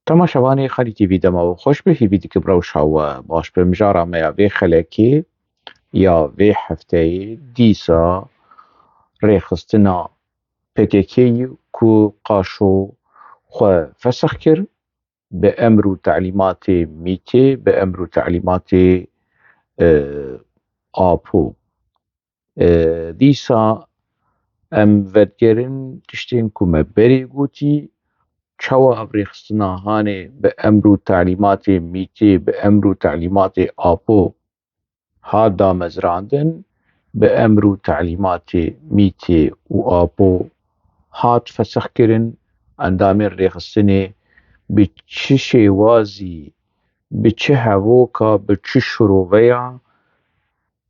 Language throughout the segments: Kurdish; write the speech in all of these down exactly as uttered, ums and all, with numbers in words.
Temaşevanê Xalî T V, dema we xweş be, hêvî dikim rewşa we baş be. Mijara me ya vê xelekê ya vê hefteyê dîsa rêxistina P K K yî ku Qaşo xwe fesix kir bi emr û telîmatê mîtê, bi emr û telîmatê, e, Apo. E, dîsa em vedigerin tiştên ku me berê gotî, çawa ev rêxistina hanê bi emr û telîmatê mîtê, bi emr û telîmatê Apo hat damezrandin, bi emr û telîmatê mîtê û Apo hat fesix kirin, endamên rêxistinê bi çi şêwazî, bi çi hevoka, bi çi şiroveya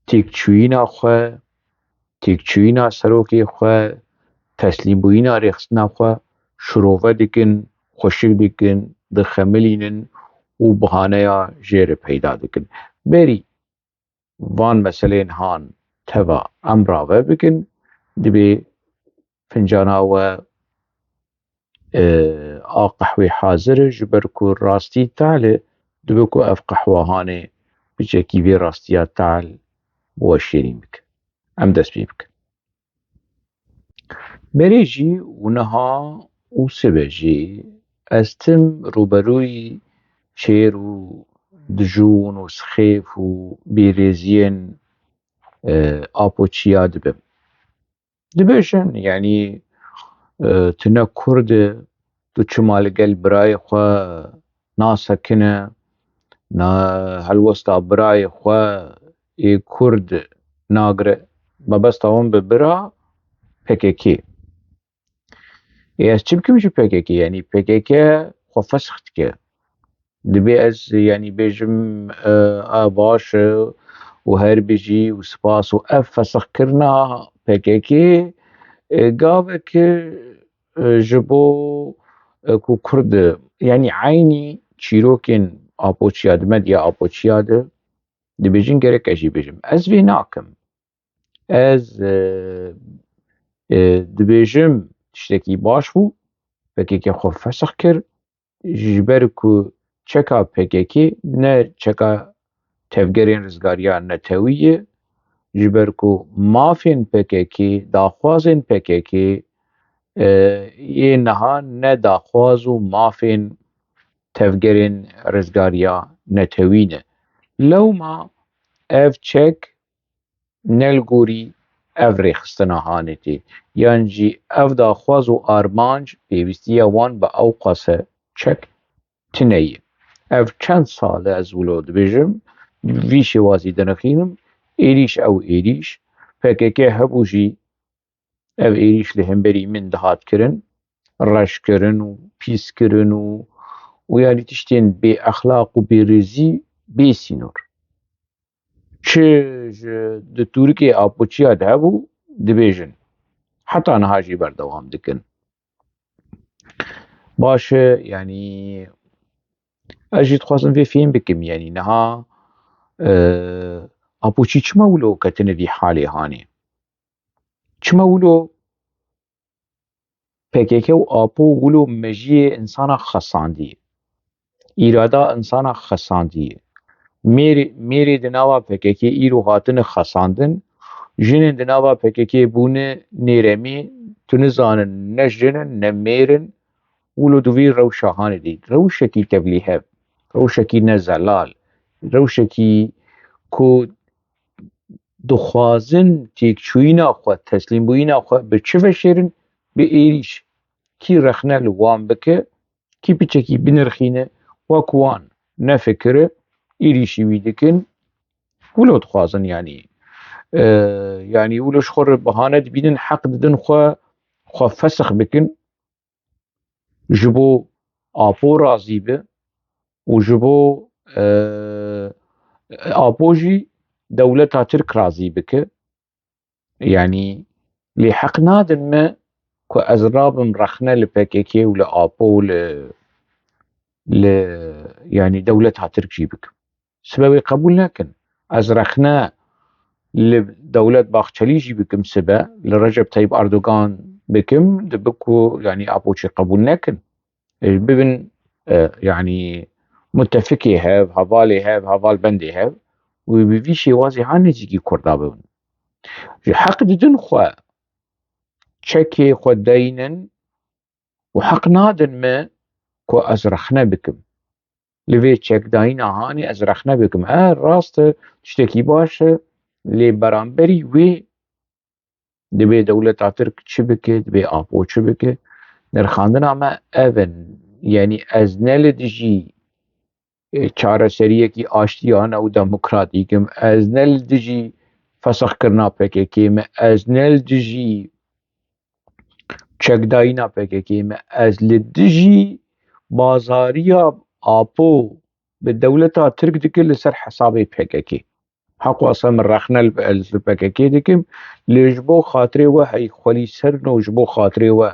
têkçûyîna xwe, têkçûyîna serokê xwe, teslîmbûyîna rêxistina xwe şirove dikin, xweşik dikin, dixemilînin û bihaneya jê re peyda dikin. Berî van meselên han teva em rave bikin, dibê fincana we, e, a qehwê hazir e, ji ber ku rastî tal e, dibe ku ev qehwehanê piçekî vê rastiya tal bi we şêrîn bike. Em dest pê bikin. Berê jî û niha û sibe jî ez tim rûberûyî çêr û dijûn û sixêf û bêrêziyên, e, Apoçiya dibim. Dibêjin, yanî, e, tu ne Kurd e, tu çima li gel birayê xwe nasekine, na helwesta birayê xwe ê Kurd nagire. Mebesta wan bi bira P K K. Ê ez çi bikim ji P K K? Yanî P K K xwe fesix dike. Dibê ez, yanî, bêjim, e, a baş e û her bijî û spas û ev fesixkirina P K K, e, gavek e, ji bo, e, ku Kurd, e, yanî eynî çîrokên Apoçiya di, medya Apoçiya di, dibêjin gerek ez jî bêjim. Ez vê nakim. Ez, e, e, dibêjim tiştekî baş bû, P K K xwe fesix kir, ji ber ku çeka P K K ne çeka tevgerên rizgariya netewî ye, ji ber ku mafên P K K, daxwazên P K K, e, yê niha ne daxwaz û mafên tevgerên rizgariya netewî ne. Lewma ev çek ne li gorî ev rêxistina hanê tê, yan jî ev daxwaz û armanc pêwîstiya wan bi ew qase çek tune ye. Ev çend sal e ez wilo dibêjim, vî şêwazî dinixînim, êrîş ew êrîş, P K K hebû jî ev êrîş li hemberî min dihat kirin, reşkirin û pîskirin û, û yanî tiştên bêexlaq û bêrêzî bê sînor. Çi ji di tûrikê Apoçiya de hebû, dibêjin. Heta niha jî berdewam dikin. Baş e, yanî ez jî dixwazim vê fêm bikim, yanî niha, e, Apoçî çima wilo ketine vî halê hanê? Çima wilo P K K û Apo wilo mejiyê insana xesandiye? Îrada insana xesandiye. Mêrê, mêrê di nava P K K îro hatine xesandin, jinên di nava P K K bûne nêremî, tu nizanin ne jin in, ne mêr in, wilo di vî rewşa hanê de. Rewşekî tevlîhev, rewşekî ne zelal, rewşekî ku dixwazin têkçûyîna xwe, teslîmbûyîna xwe bi çi veşêrin? Bi êrîş. Kî rexne li wan bike, kî piçekî binirxîne, wek wan nefikire, êrîşî wî dikin, wilo dixwazin, yanî, e, yanî wilo ji xwe re bahane dibînin, heq didin xwe, xwe fesix bikin, ji bo Apo razî be û ji bo, e, Apo jî dewleta Tirk razî bike. Yanî lê heq nadin me ku ez rabim rexne li P K K û li Apo û li, li, yanî dewleta Tirk jî bikim. Sibe wê qebûl nekin. Ez rexne li Dewlet Baxçelî jî bikim sibe, li Recep Tayyip Erdogan bikim, dibe ku, yanî, Apoçî qebûl nekin. E, bibin e, yanî mutefikê hev, hevalê hev, hevalbendê hev, wê bi vî şêwazê ha nêzîkî Kurda bibin. Ji heq didin xwe, çekê xwe deynin û heq nadin me ku ez rexne bikim. Li vê çekdayîna hanê ez rexne bikim. E, rast e, tiştekî baş e, lê beramberî wê dibê dewleta Tirk çi bike, dibê Apo çi bike? Nirxandina me ev in. Yanî ez ne li dijî, e, çareseriyekî aştiyane û demokratîk im. Ez ne li dijî fesixkirina P K K me. Ez ne li dijî çekdayîna P K K me. Ez li dijî bazariya Apo bi dewleta Tirk dike li ser hesabê P K K. Heqwasa min rexne li, li P K K dikim, lê ji bo xatirê we hey xwelî ser no, ji bo xatirê we,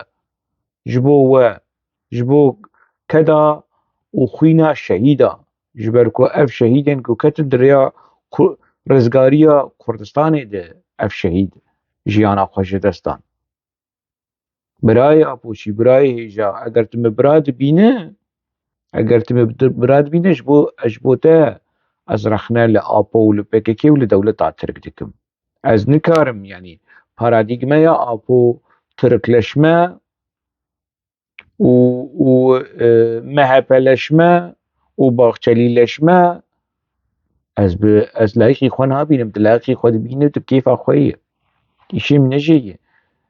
ji bo we, ji bo keda û xwîna şehîda, ji ber ku ev şehîdên ku ketin di rêya ku-, rizgariya Kurdistanê de ev şehîd jiyana xwe ji dest dan. Birayê Apoçî, birayê hêja, eger tu min bira dibîne, eger tu min di-, bira dibîne, ji bo, ji bo te ez rexne li Apo û li P K K û li dewleta Tirk dikim. Ez nikarim, yanî paradîgmeya Apo tirkleşme û, û, e, MHPleşme û Baxçelîleşme, ez bi, ez layîqî xwe nabînim, tu layîqî xwe dibînî, tu bi kêfa xwe yî. Îşê min ne jê ye.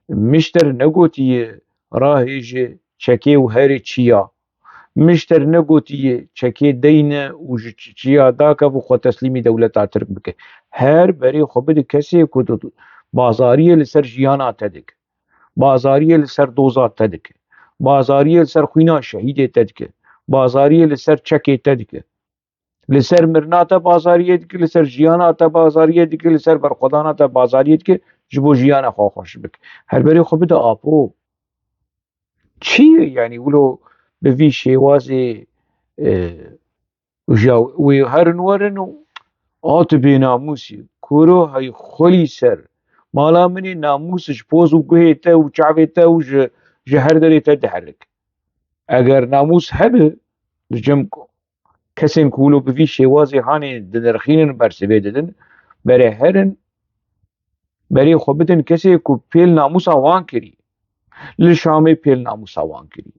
Mişter negotiye rahêje çekê û herê çiya. Mişter negotiye çekê deyne û ji çi-, çiya dakev û xwe teslîmî dewleta Tirk bike. Her berê xwe bide kesê ku tu bazariyê li ser jiyana te dike. Bazariyê li ser doza te dike. Bazariyê li ser xwîna şehîdê te dike. Bazariyê li ser çekê te dike. Li ser mirina te bazariyê dike, li ser jiyana te bazariyê dike, li ser berxwedana te bazariyê dike, ji bo jiyana xwe xweş bike. Her berê xwe bide Apo. Çi ye? Yanî wilo bi vî şêwazê, e, ji wê herin werin û a tu bênamûs î. Kuro hey xwelî ser. Mala min ê namûs ji poz û guhê te û çavê te û ji, ji her derê te diherik. Eger namûs hebe, li cem kesên ku wilo bi vî şêwazê hanê dinirxînin, bersivê didin, berê herin, berê xwe bidin kesê ku pêl namûsa wan kirî. Li Şamê pêl namûsa wan kirî.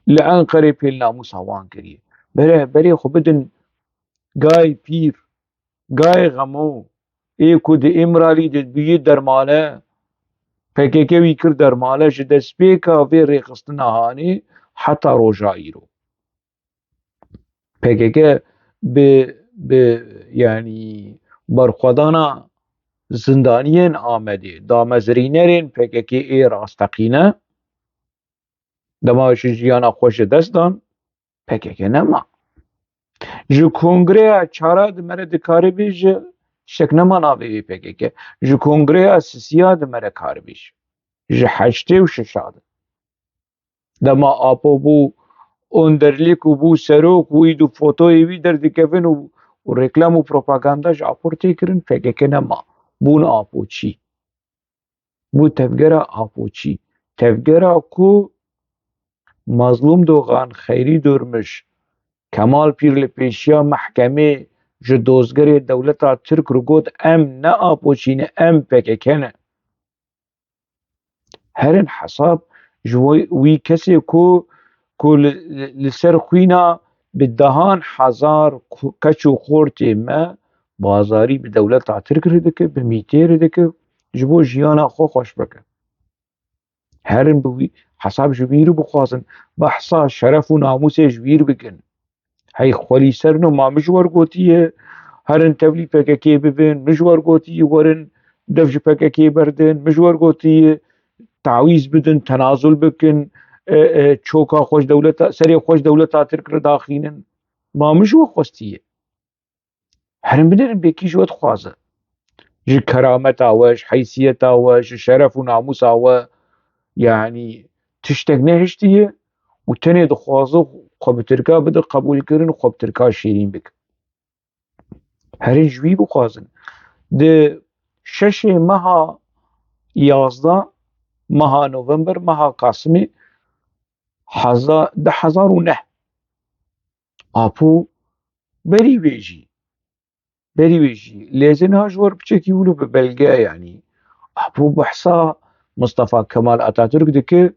Li Enqerê pêl namûsa wan kirî. Berê, berê xwe bidin gayê pîr, gayê xemo, ê ku di Îmralî de bûyî dermale, P K K wî kir dermale ji destpêka vê rêxistina hanê heta roja îro. P K K bi, bi, yanî berxwedana zindaniyên Amedê, damezrînerên P K K ê rasteqîne, dema ji jiyana xwe ji dest dan, P K K nema. Ji kongreya çara di me re dikaribî ji tiştek nema navê wê P K K. Ji kongreya sisiya di me re karibî ji. Ji heştê û şeşa de. Dema Apo bû onderlîk û bû serok û îdû fotoyê wî derdikevin û, û reklam û propaganda ji Apo re tê kirin, P K K nema. Bûn Apoçî. Bû tevgera Apoçî. Tevgera ku Mazlûm Dogan, Xeyrî Durmuş, Kemal Pîr li pêşiya mehkemê ji dozgerê dewleta Tirk re got, em ne Apoçî ne, em P K K ne. Herin hesab ji wî, wî kesê ku, ku li, li, li ser xwîna bi dehan hezar ku-, keç û xortê me bazarî bi dewleta Tirk re dike, bi mîtê re dike, ji bo jiyana xwe xweş bike. Herin bi wî hesab ji wî re bixwazin, behsa şeref û namûsê ji wî re bikin. Hey xwelî ser no, ma min ji wer gotiye, herin tevlî P K K bibin, min ji wer gotiye, werin dev ji P K K berdin, min ji wer gotiye, tawîz bidin, tenazul bikin, e, e, çoka xwe ji dewleta, serê xwe ji dewleta Tirk re daxînin. Ma min ji we xwestiye. Herin binerin bê kî ji we dixwaze. Ji kerameta we, ji heysiyeta we, ji şeref û namûsa we, yanî tiştek nehiştiye û tenê dixwaze xwe bi Tirka bide qebûlkirin, xwe bi Tirka şêrîn bike. Herin ji wî bixwazin. Di şeşê meha yazdeh, meha November, meha Kasimê, heza-, du hezar û neh, Apo berî wê jî, berî wê jî lêzê niha ji we re piçekî wilo bi belge, yanî Apo behsa Mustafa Kemal Atatürk dike,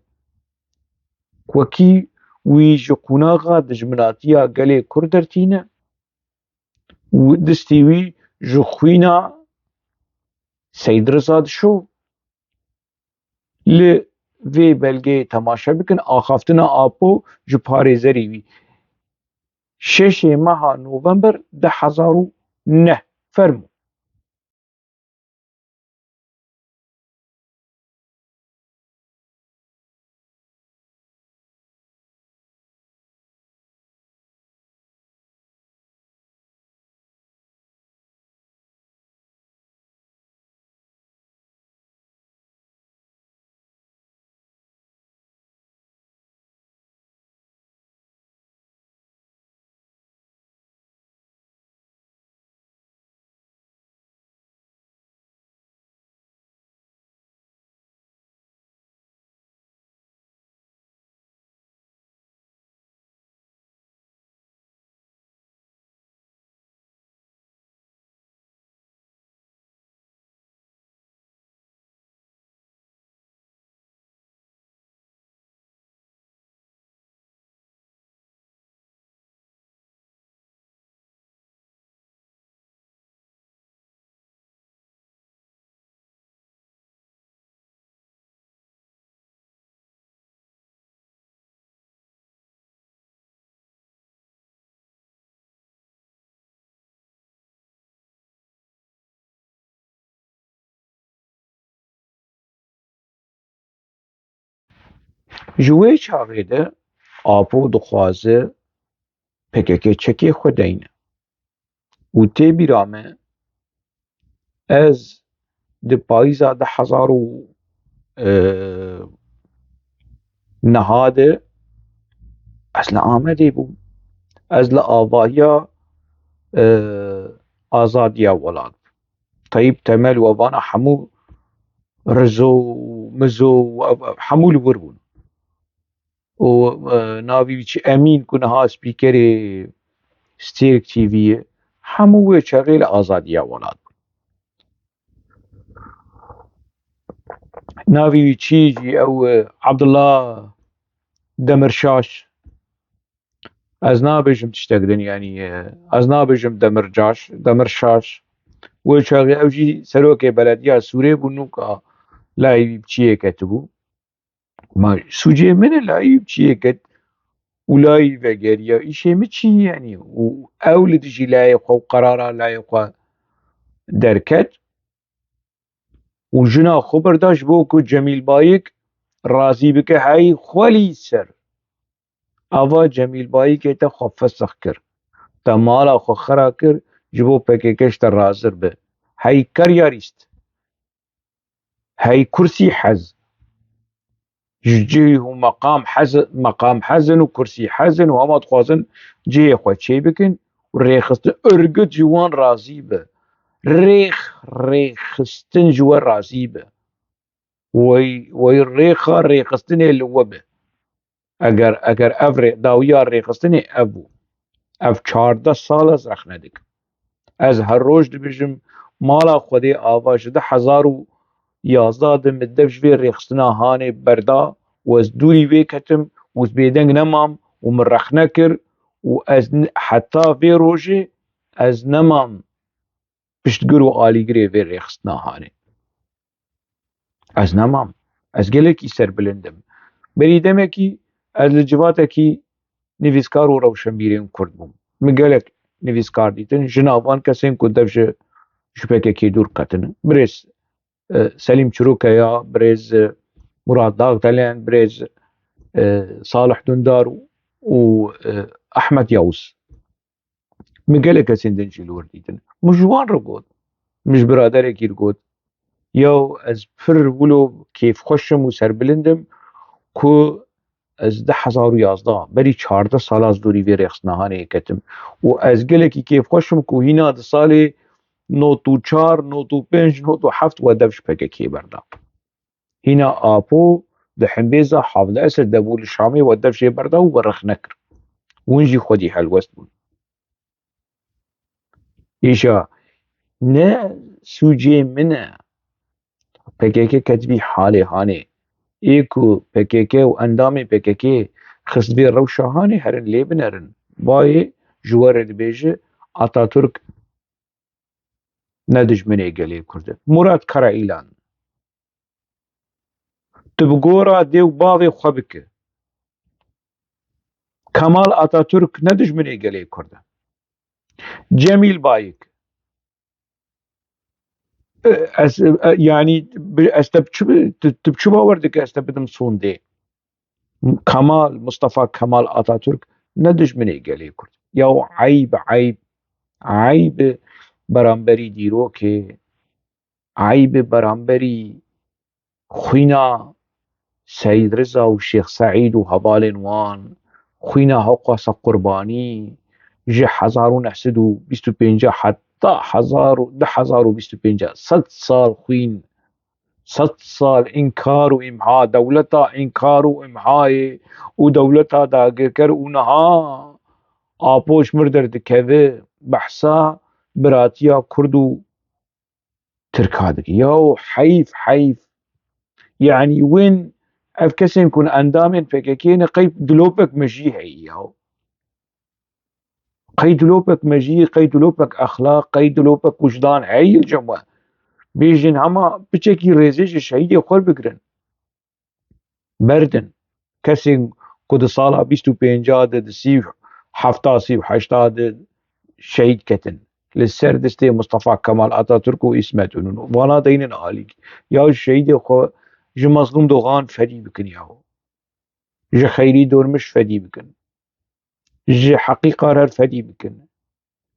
wekî wî ji qonaxa dijminatiya gelê Kurd dertîne û destê wî ji xwîna Seyd Riza dişo. Li vê belgeyê temaşe bikin, axaftina Apo ji parêzerê wî. Şeşê meha November du hezar û neh. Fermo. Ji wê çaxê de Apo dixwaze P K K çekê xwe deyne. Û tê bîra me, ez di payîza du hezar û neha de ez li Amedê bûm. Ez li avahiya, e, azadiya welat bûm. Teyîb Temel û evana hemû Rizo û Mizo û ev, ev hemû li wir bûn. Û, e, navî wî çi, Emîn ku niha spîkerê Stêrk T V ye, hemû wê çaxê li azadiya welat bûn. Navî wî çi jî ew, e, Abdullah Demirşaş. Ez nabêjim tiştek din, yanî, e, ez nabêjim Demircaş, Demirşaş. Wê çaxê ew jî serokê belediya Sûrê bû, nûka layî wî bi çiyê ketibû. Ma sûcê min e, layî wî bi çiyê ket û layî vegeriya. Îşê min çi ye, yanî? Û ew li dijî layê xwe û qerara layê xwe derket. Û jina xwe birda ji bo ku Cemîl Bayik razî bike, hey xwelî ser. Ava Cemîl Bayikê te xwe fesix kir. Te mala xwe xera kir, ji bo P K K ji te razir be. Hey keryarîst. Hey kursî hez. Ji cih û meqam hez, meqam hez in û kursî hez in û hema dixwazin cihê xwe çê bikin û rêxistin, örgüt ji wan razî be. Rêx, rêxistin ji we razî be. Wey, wey rêxa rêxistinê li we be. Eger, eger ev rê, dawiya rêxistinê ev bû, ev çardeh sal ez rexne dikim. Ez her roj dibêjim, mala Xwedê ava ji du hezar û yazdeh de min dev ji vê rêxistina hanê berda û ez dûrî vê ketim û ez bêdeng nemam û min rexne kir û ez n-, heta vê rojê ez nemam piştgir û alîgirê vê rêxistina hanê. Ez nemam. Ez gelekî serbilind im. Berî demekî ez li civatekî nivîskar û rewşenbîrên Kurd bûm. Min gelek nivîskar dîtin, ji nav van kesên ku dev ji, ji P K K dûr ketine. Birêz, e, Selîm Çirokeya, birêz, e, Murat Dagdelen, birêz, e, Salih Dundar û, û, e, Ahmet Yavuz. Min gelek kesên din jî li wir dîtin. Min ji wan re got. Min ji biraderekî re got. Yaw, ez pir wilo kêfxweş im û serbilind im ku ez du hezar û yazdeh, berî çardeh sala ez dûrî vê rêxistina hanê ketim. Û ez gelekî kêfxweş im ku hîna di salê nod û çar, nod û pênc, nod û heft we dev ji P K K berda. Hîna Apo di hembêza Hafid Esed de bû li Şamê, we dev jê berda û we rexne kir. Hûn jî xwedî helwest bûn. Îşa ne sûcê min e. P K K ketibî halê hanê. Ê ku P K K û endamê P K K xist vê rewşa hanê, herin lê binerin. Bayê ji we re dibêje Ataturk ne dijminê gelê Kurd e. Murat Karaîlan. Tu bi gora dê û bavê xwe bike. Kemal Ataturk ne dijminê gelê Kurd e. Cemîl Bayik. E, ez, e, yanî, bi-, ez te bi çi bi-, tu, tu bi çi bawer dike ez te bidim sondê? Kemal, Mustafa Kemal Ataturk ne dijminê gelê Kurd. Ya eyb, eyb, eyb beramberî dîrokê, eyb beramberî xwîna Seyîd Riza û Şêx Seîd û hevalên wan, xwîna Hewqasa Qurbanî, ji hezar û neh sed û bîst û pênc heta hezar û, du hezar û bîst û pênc, sed sal xwîn, sed sal înkar û îmha, dewleta înkar û îmhayê û dewleta dagirker û niha Apo ji mir derdikeve, behsa biratiya Kurd û Tirka dike. Yaw heyf, heyf. Yanî win ev kesên ku endamên P K K ne, qey dilopek mejî heye yaw. Qey dilopek mejî, qey dilopek exlaq, qey dilopek wijdan heye li cem we. Bêjin hema piçekî rêzê ji şehîdê xwe bigirin. Berdin. Kesên ku di sala bîst û pênca de, di sî û hefta, sî û heşta de şehîd ketin. Li ser destê Mustafa Kemal Atatürk û Îsmet Înûn. Vana deynin alî. Ya ji şehîdê xwe, ji Mazlûm Dogan fedî bikin ya. Ji Xeyrî Dormiş fedî bikin. Ji Heqî Qarer fedî bikin.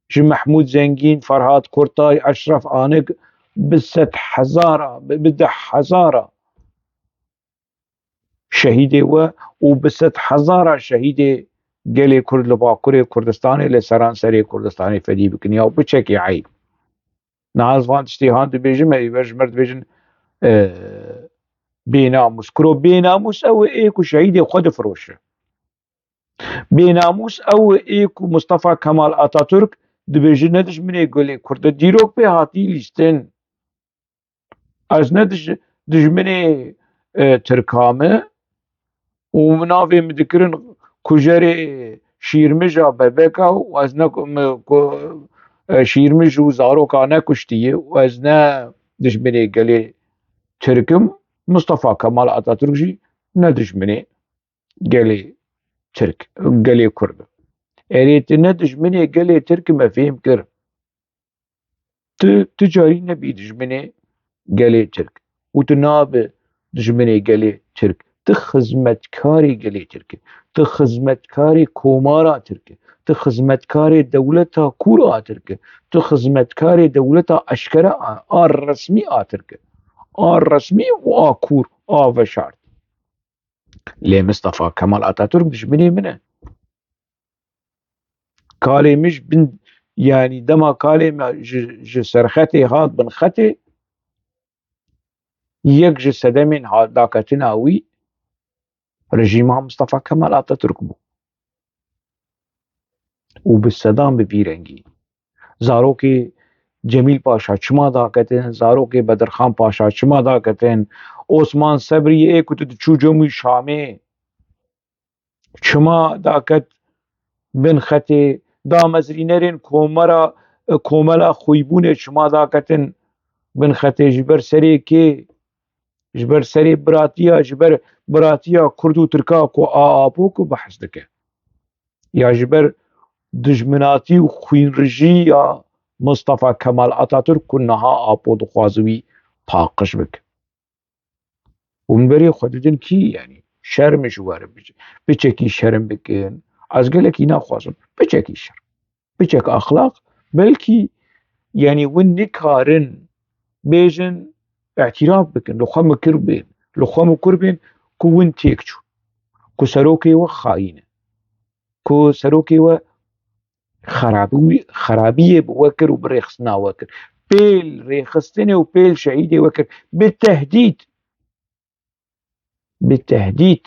Ji Mehmûd Zengîn, Ferhat Kurtay, Eşref Anik bi sed hezara, bi, bi deh hezara şehîdê we û bi sed hezara şehîdê gelê Kurd li Bakurê Kurdistanê, li seranserê Kurdistanê fedî bikin. Ya biçekî eyb. Niha ez van tiştê han dibêjim, ê ve ji me re dibêjin, e, bênamûs. Kuro bênamûs ew ê ku şehîdê xwe difiroşe. Bênamûs ew ê ku Mustafa Kemal Atatürk dibêje ne dijminê gelê Kurd e. Dîrok pê hatî lîstin. Ez ne dij-, dijminê, e, Tirka me û navê min dikirin kujerê Şîrmija bebeka û ez ne ku, me ku, e, Şîrmij û zaroka nekuştiye û ez ne dijminê gelê Tirk im. Mustafa Kemal Atatürk jî ne dijminê gelê Tirk, gelê Kurd. Erê tu ne dijminê gelê Tirk me fêm kir. Tu, tu carî nebî dijminê gelê Tirk. Û tu nabe dijminê gelê Tirk. Tu xizmetkarê gelê Tirk. Tu xizmetkarê komara Tirk. Tu xizmetkarê dewleta kûr a Tirk. Tu xizmetkarê dewleta eşkere a, a resmî a Tirk. A resmî û a kûr, a veşart. Lê Mistefa Kemal Atatürk dijminê min e. Kalê min ji bin, yanî dema kalê me ji, ji serxetê hat binxetê, yek ji sedemên ha-, daketina wî rejîma Mistefa Kemal Atatürk bû. Û bi sedan bi vî rengî. Zarokê Cemîl Paşa çima daketin, zarokê Bedirxan Paşa çima daketin, Osman Sebrî ê ku tu diçû cemû Şamê çima daket bin xetê, damezrînerên komera, komela xwîbûnê çima daketin bin xetê, ji ber serê kê, ji ber serê biratiya, ji ber biratiya Kurd û Tirka ku a Apo ku behs dike. Ya ji ber dijminatî û xwînrijî ya Mistefa Kemal Atatürk ku niha Apo dixwaze wî paqij bike. Û min berê xwe didin kî, yanî şerm ji we re biçe-, biçekî şerm bikin. Ez gelekî naxwazim. Biçekî şerm. Biçek exlaq. Belkî, yanî win nikarin bêjin, îtiraf bikin. Li xwe mikir bên. Li xwe mikur bên ku win têk çû. Ku serokê we xayîn e. Ku serokê we xerabî-, xerabiyê bi we kir û bi rêxistina we kir. Pêl rêxistinê û pêl şehîdê we kir. Bi tehdîd. Bi tehdîd.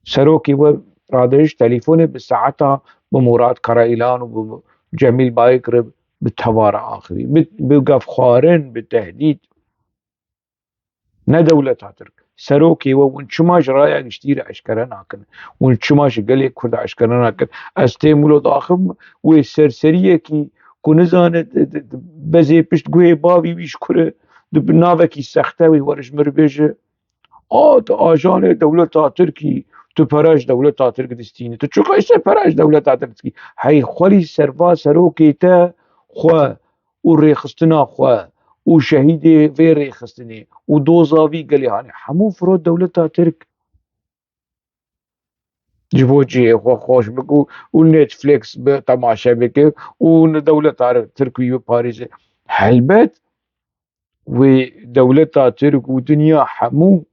Serokê we radeyîş telefonê bi saeta bi Murat Karayilan û bi Cemîl Bayik re bi tevara axivî. Bi, bi gevxwarin, bi tehdîd. Ne dewleta Tirk. Serokê we hûn çima ji raya giştî re eşkere nakin? Hûn çima ji gelê Kurd eşkere nakin? Ez têm wilo daxivim wê serseriyekî ku nizane d-, d-, d-, bezê pişt guhê bavî wî ji kur e, di bi navekî sexte wî were ji min re bêje, "A, tu ajanê dewleta Tirkî, tu pere ji dewleta Tirk distînî. Tu çiqas pere ji dewleta Tirk distînî?" Hey xwelî serva serokê te xwe û rêxistina xwe û şehîdê vê rêxistinê û doza vî gelê hanê hemû firot dewleta Tirk. Ji bo cihê xwe xweş bike û, û Netflix bi temaşe bike û li dewleta Tirk wî biparêze. Helbet wê dewleta Tirk û dinya hemû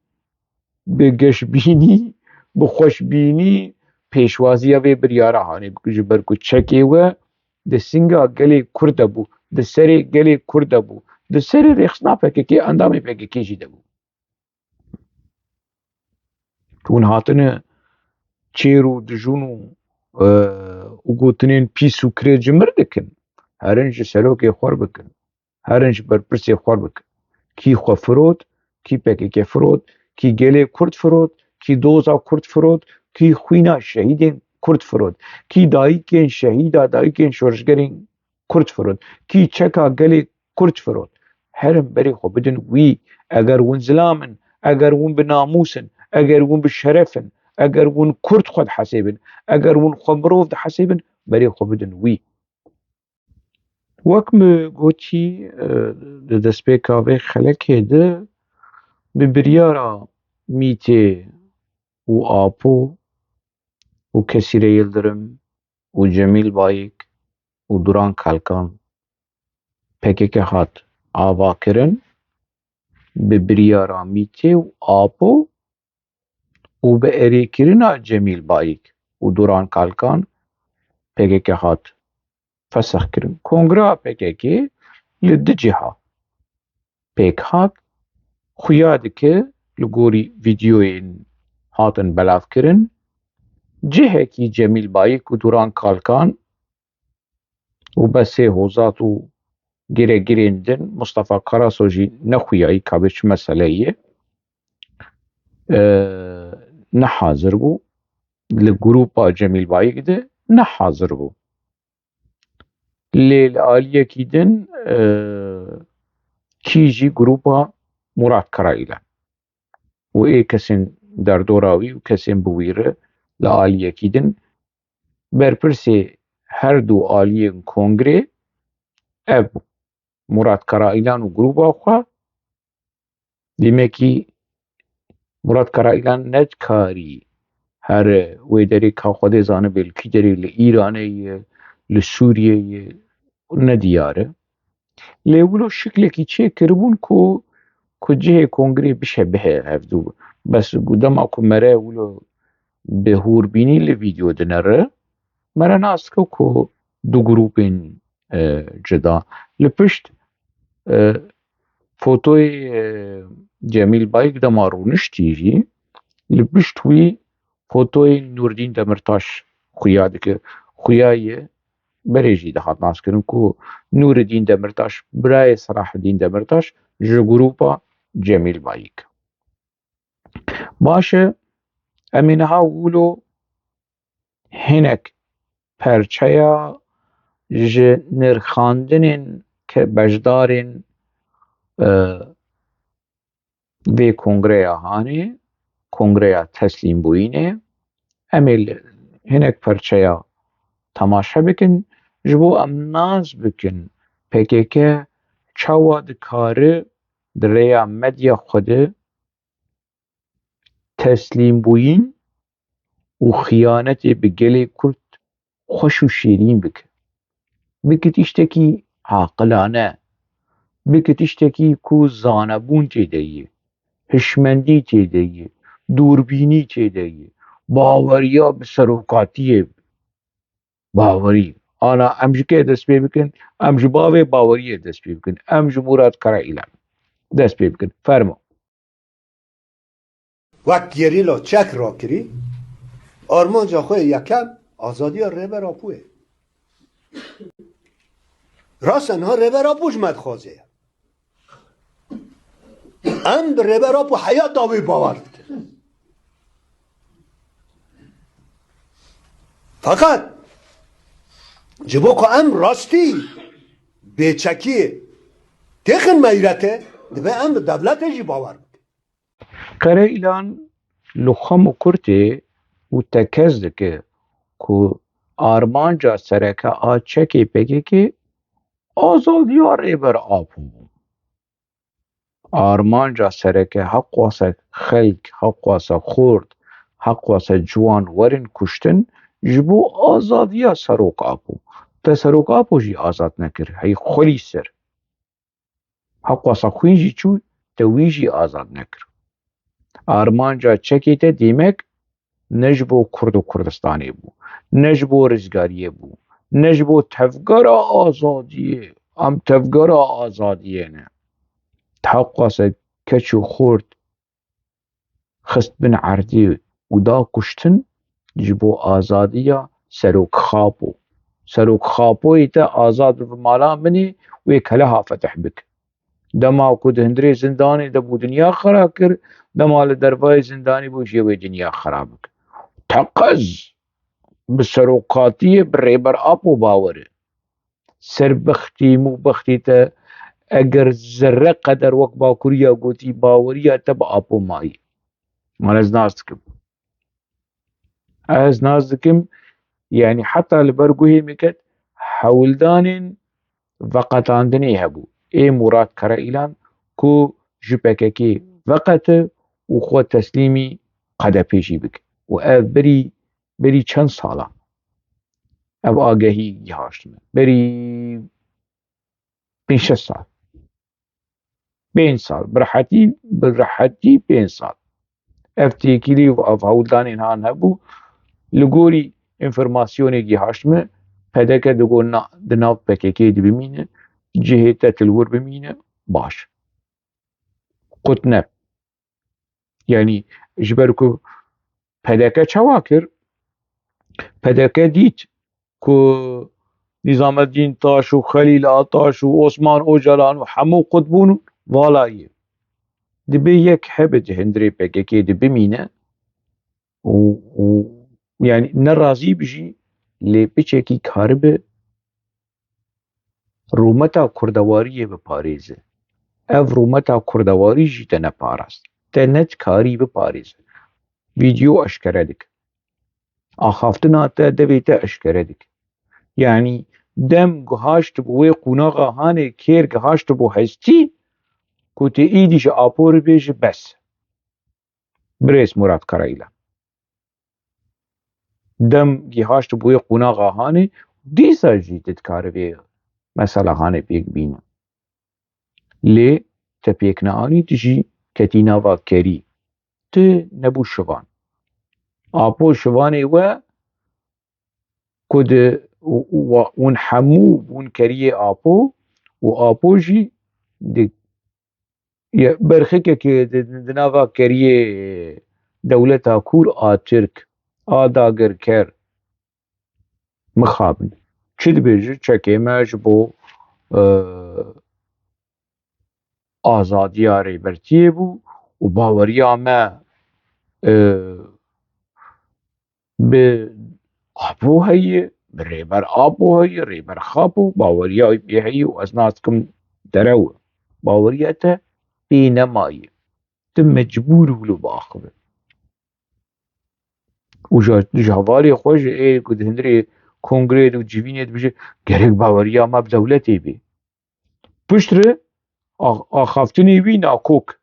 bi geşbînî, bi xweşbînî pêşwaziya vê biryara hanê bikin, ji ber ku çekê we di singa gelê Kurd de bû, di serê gelê Kurd de bû, di serê rêxistina P K K, endamê P K K jî de bû. Hûn hatine çêr û dijûn û, e, û gotinên pîs û kirê cimir dikin. Herin ji serokê xwe bikin. Herin ji berpirsê xwe bikin. Kî xwe firot, kî P K K firot, kî gelê Kurd firot, kî doza Kurd firot, kî xwîna şehîdên Kurd firot, kî dayikên şehîda, dayikên şoreşgerên Kurd firot, kî çeka gelê Kurd firot. Herin berê xwe bidin wî. Eger hûn zilam in, eger hûn bi namûs in, eger hûn bi şeref in, eger hûn Kurd xwe dihesêbin, eger hûn xwe mirov dihesêbin, berê xwe bidin wî. Wek min gotî, e, di destpêka vê xelekê de bi biryara Mîtê û Apo û Kesîre Yildirim û Cemîl Bayik û Duran Kalkan P K K hat avakirin, bi biryara Mîtê û Apo û bi erêkirina Cemîl Bayik û Duran Kalkan P K K hat fesexkirin. Kongra P K K li du ciha pêk hat, xuya dike li gorî vîdeoyên hatin belavkirin, cihekî Cemîl Bayik û Duran Kalkan û Besê Hozat û giregirên din, Mustafa Karaso jî nexuyayî ka bê çi meseleyê ye, e, nehazir bû. Li grûpa Cemîl Bayik de nehazir bû. Lê li aliyekî din, e, kî jî grûpa Murat Karayilan û ê kesên derdora wî û kesên bi wî re li aliyekî din berpirsê her du aliyên kongrê ev bû. Murat Karayilan û grûba xwe, demekî Murat Karayilan nedikarî here wê derê ka Xwedê zanibe li kî derê, li Îranê ye, li Sûriyê ye, nediyar e. Lê wilo şiklekî çêkiribûn ku, ku cihê kongrê bişebihe hevdû. Bes ku dema ku mere wilo bi hûrbînî li vîdeo dinere, mere nas dike ku du grûpên, e, cida. Li pişt, e, fotoyê, e, Cemîl Bayik dema rûniştî jî, li pişt wî fotoyê Nûrdîn Demirtaş xuya dike. Xuya ye berê jî dihat naskirin ku Nûridîn Demirtaş, birayê Selaheddîn Demirtaş ji grûpa Cemîl Bayik. Baş e, em ê niha wilo hinek perçeya ji nirxandinên ke beşdarên, e, vê kongreya hanê, kongreya teslîmbûyînê, em ê li hinek perçeya temaşe bikin, ji bo em nas bikin P K K çawa dikare di rêya medya xwe de teslîmbûyîn û xiyanetê bi gelê Kurd xweş û şêrîn bike. Bike tiştekî aqilane, bike tiştekî ku zanebûn tê de ye, hişmendî tê de ye, dûrbînî tê de ye, baweriya bi serokatiyê, bawerî. Ana em ji kê dest pê bikin? Em ji bavê baweriyê dest pê bikin. Em ji Murat Karayilan dest pê bikin. Fermo. Wek gerîla çek rakirî, Armanca xwe yekem azadiya Rêber Apo ye. Rast e, niha Rêber Apo ji me dixwaze. Em bi Rêber Apo heyata wê bawer dikin. Feqet ji bo ku em rastî bêçekiyê têxin meyretê, dibe em bi dewletê jî bawer bikin. Qereîlan li xem û kurtê û tekez dike ku armanca sereke a çekê P K K azadiya Rêber Apo bû. Armanca sereke heqwasa xelk, heqwasa xort, heqwasa ciwan werin kuştin ji bo azadiya Serok Apo. Te Serok Apo jî azad nekir, hey xwelî ser. Heqwasa xwîn jî çû, te wî jî azad nekir. Armanca çekê te dîmek ne ji bo Kurd û Kurdistanê bû, ne ji bo rizgariyê bû, ne ji bo tevgera azadiyê, em tevgera azadiyê ne. Heqwasa keç û xort xist bin erdê û da kuştin ji bo azadiya Serok Xapo. Serok Xapoyê te azad bi mala min ê wê keleha fetih bik. Dema ku di hundirê zindanê de bû dinya xera kir, dema li dervayê zindanê bû jê wê dinya xera bik. Teqez bi serokatiyê bi Rêber Apo bawer e. Serbextî, mûbextî te eger zerre qeder wek Bakuriya gotî baweriya te bi Apo mayî. Man ez nas dikim. Ez nas dikim, yanî heta li ber guhê min ket hewldanên veqetandinê hebû. Ê Murat Karaîlan ku ji P K K veqete û xwe teslîmî H D P jî bike. Û ev berî, berî çend sala ev agehî gihaşt min. Berî pênc şeş sal. Pênc sal. Bi rehetî, bi rehetî pênc sal. Ev têkilî û ev hewldanên han hebû. Li gorî înformasyonê gihaşt min, P D K digot na, di nav P K K de bimîne, cihê te til wir bimîne, baş. Qut ne. Yanî ji ber ku P D K çawa kir? P D K dît ku Nîzameddîn Taş û Xelîl Ataş û Osman Ocalan û hemû qut bûn, vala ye. Dibe yek hebe di hundirê P K K de bimîne û, û yanî ne razî bi jî, lê piçekî karibe rûmeta kurdewariyê biparêze. Ev rûmeta kurdewarî jî te neparast. Te nedikarî biparêze. Vîdeo eşkere dike. Axaftina te devê te eşkere dike. Yanî dem gihaşt bi wê qunaxa hanê kêr gihaşt bo hestî ku tu îdî ji Apo re bêje bes. Birêz Murat Karayilan. Dem gihaşt bûye qunaxa hanê, dîsa jî tu dikarî vê mesela hanê pêk bîne. Lê te pêk neanî, tu jî ketî nava kerî. Tu nebû şivan. Apo şivanê we ku di û, û, hûn hemû bûn keriyê Apo û Apo jî di ye, berxikekê di, di nava keriyê dewleta kûr a Tirk, a dagirker mixabin. Çi dibêje? Çekê me ji bo, e, azadiya Rêbertiyê bû û baweriya me, e, bi Apo heye, bi Rêber Apo heye, Rêber Xapo, baweriya wî pê heye û ez nas dikim derew e. Baweriya te pê nemaye. Tu mecbûr wilo biaxive. Û ji, ji hevalê xwe jî ê ku di hundirê kongreyê de û civînê dibêje, gerek baweriya me bi dewletê bê. Piştre a-, axaftinê wî nakok.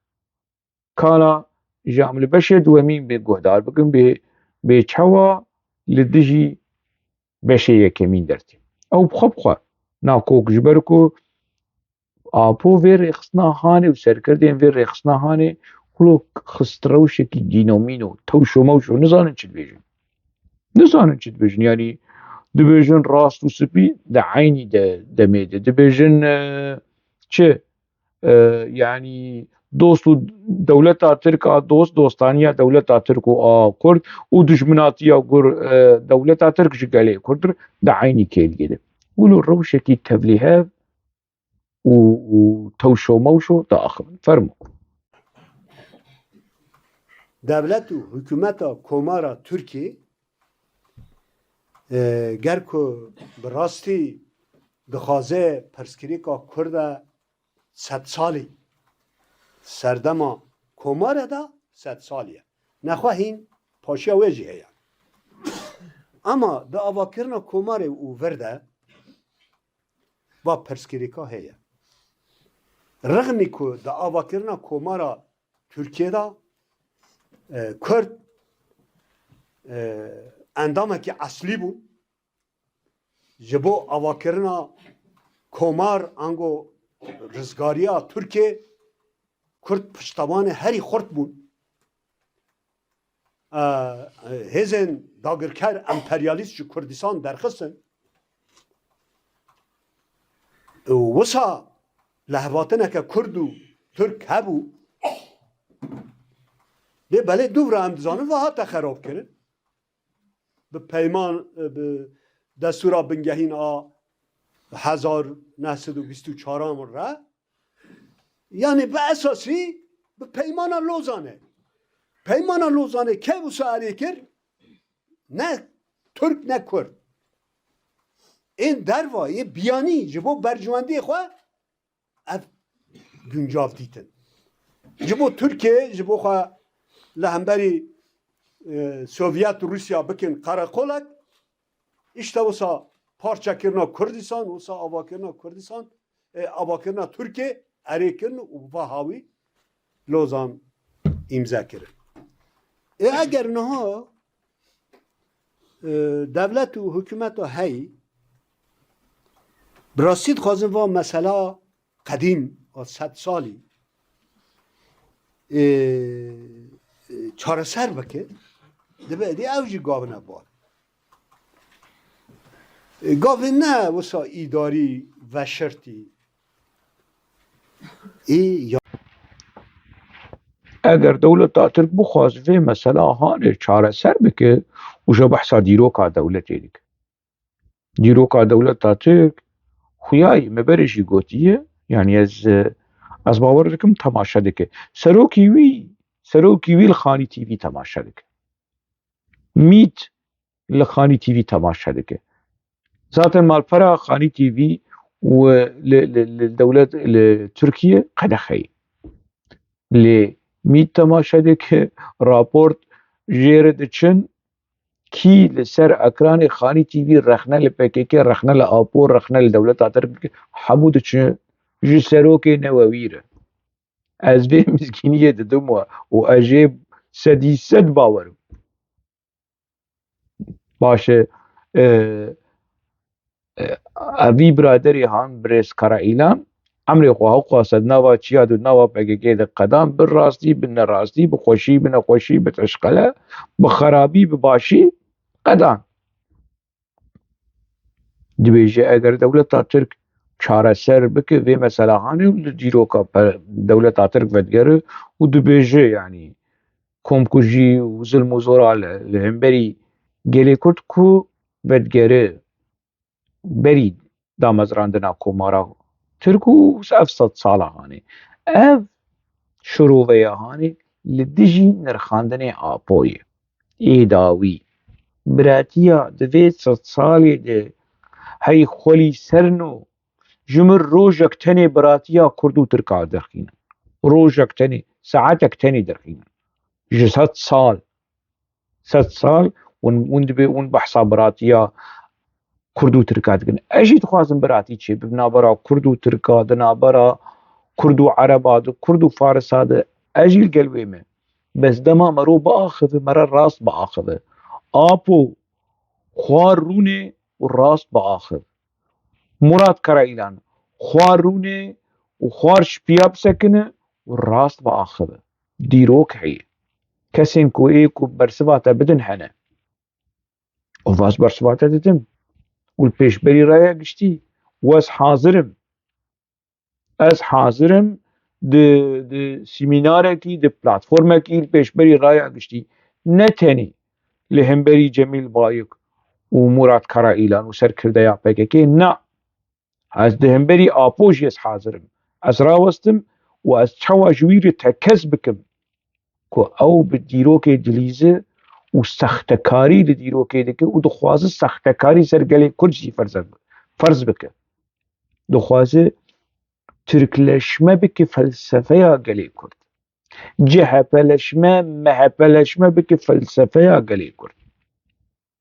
Kana ji em li beşê duwemîn bê guhdar bikin, bê, bê çawa li dijî beşê yekemîn dertê. Ew bi xwe bi xwe nakok, ji ber ku Apo vê rêxistina hanê û serkirdên vê rêxistina hanê xulok xist rewşekî dînomîno, tewşo mewşo, nizanin çi dibêjin. Nizanin çi dibêjin. Yanî dibêjin rast û spî di eynî de, demê de. Dibêjin, e, çi? E, yanî Dost û dewleta Tirk a dost, dostaniya dewleta Tirk û a Kurd û dijminatiya gur, e, dewleta Tirk ji gelê Kurd re di eynî kêliyê de. Wilo rewşekî tevlîhev û, û tewşo mewşo diaxivin. Fermo. Dewlet û hikûmeta Komara Tirkiyê, e, ger ku bi rastî dixwaze pirsgirêka Kurd e sedsalî, serdema Komare de sedsalî ye. Nexwe hîn paşiya wê jî heye. Ama di avakirina Komarê û vir de va pirsgirêka heye. Rixmî ku di avakirina Komara Tirkiyê de, e, Kurd, e, endamekî eslî bû, ji bo avakirina komar ango rizgariya Tirkiyê, Kurd piştevanê herî xurt bûn. E, hêzên dagirker emperyalîst ji Kurdistan derxistin. Û wisa lehvatineke Kurd û Tirk hebû. Lê belê dûvra em dizanin ve hate xerabkirin. Bi peyman, bi destûra bingehîn a hezar neh sed û bîst û çaran re, yanî bi esasî bi peymana Lozanê. Peymana Lozanê kê wisa erê kir? Ne Tirk ne Kurd. Ên derva, yê biyanî ji bo berjewendiyê xwe ev guncav dîtin. Ji bo Tirkiye, ji bo xwe li hemberî, e, Sovyet Rûsya bikin qereqolek, îşte wisa parçekirina Kurdistan, wisa avakirina Kurdistan, e, avakirina Tirkiye erê kirin û va hawî Lozan îmze kirin. E, eger niha, e, dewlet û hikûmeta heyî, bi rastî dixwazin va mesela qedîm a sed salî, e, e, çareser bike, dibe êdî ew jî gavine bar. E, gavê ne wisa îdarî veşirtî. Ê ya. Eger dewleta Tirk bixwaz vê mesela hanê çareser bike û ji behsa dîroka dewletê dike. Dîroka dewleta Tirk xuyayî me berê jî gotiye, yanî ez, e, ez bawer dikim temaşe dike. Serokî wî, serokî wî li Xanî T V temaşe dike. Mît li Xanî T V temaşe dike. Zaten malpera Xanî T V û li, li, li dewlet, li Tirkiye qedexe ye. Lê Mît temaşe dike, raport jê re diçin, kî li ser ekranê Xanî T V rexne li P K K, rexne li Apo, rexne li dewleta Tirk dike, hemû diçin ji serokê Newewî re. Ez vê mizgîniyê didim we û ez jê sedî sed bawer im. Baş e, e, e, evî biraderê han birêz Kara Îlan, emrê xwe hewqase di nava çiya de, di nava P K K de qedan, bi rastî, bi nerastî, bi xweşî, bi nexweşî, bi teşqele, bi xerabî, bi başî qedan. Dibêje, eger dewleta Tirk çareser bike vê mesela hanê û li dîroka pe-, dewleta Tirk vedigere û dibêje, yanî komkujî û zilm û zora li, li hemberî gelê Kurd ku vedigere berî damezrandina Komara Tirk û ev sed sala hanê. Ev şiroveya hanê li dijî nirxandinê Apoyê. Ê dawî, biratiya di vê sed salê de hey xwelî serno, ji min rojek tenê biratiya Kurd û Tirka derxînin. Rojek tenê, saetek tenê derxînin. Ji sed sal, sed sal hûn, hûn dibê hûn behsa biratiya Kurd û Tirka dikin. Ez jî dixwazim biratî çêbe di navbera Kurd û Tirka, di navbera Kurd û Ereba, di Kurd û Farisa de. Ez jî li gel wê me. Bes dema mero biaxive, mere rast biaxive. Apo, xwar rûnê û rast biaxiv. Murad Karaîlan, xwar rûnê û xwar şipiya bisekine û rast biaxive. Dîrok heye. Kesên ku ê ku bersiva te bidin hene. Û vaz bersiva te didim. Û li pêşberî raya giştî, û ez hazir im. Ez hazir im di, di semînarekî, di platformekî li pêşberî raya giştî, ne tenê li hemberî Cemîl Bayik û Murat Karaîlan û serkirdeya P K K, na, ez di hemberî Apo jî ez hazir im. Ez rawestim û ez çawa ji wî re tekez bikim ku ew bi dîrokê dilîze û sextekarî li dîrokê dike û dixwaze sextekarî ser gelê Kurd jî ferz, ferz bike. Dixwaze Tirkleşme bike felsefeya gelê Kurd. C H Pleşme, M H Pleşme bike felsefeya gelê Kurd.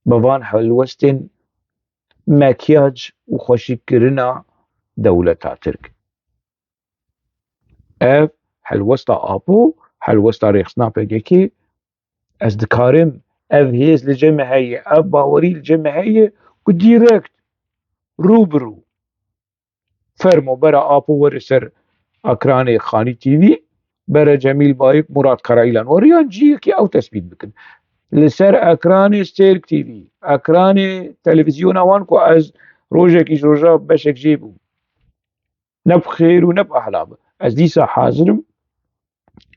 Bi van helwestên mekyac û xweşikkirina dewleta Tirk. Ev helwesta Apo, helwesta rêxistina P K K, ez dikarim, ev hêz li cem me heye, ev bawerî li cem me heye ku direkt, rû bi rû, fermo bera Apo were ser ekranê Xanî T V, bere Cemîl Bayik, Murat Karaîlan were yan cihekî ew tespît bikin. Li ser ekranê Stêrk T V, ekranê televîzyona wan ku ez rojekî ji roja beşek jê bûm. Ne bi xêr û ne bi ehla be. Ez dîsa hazir im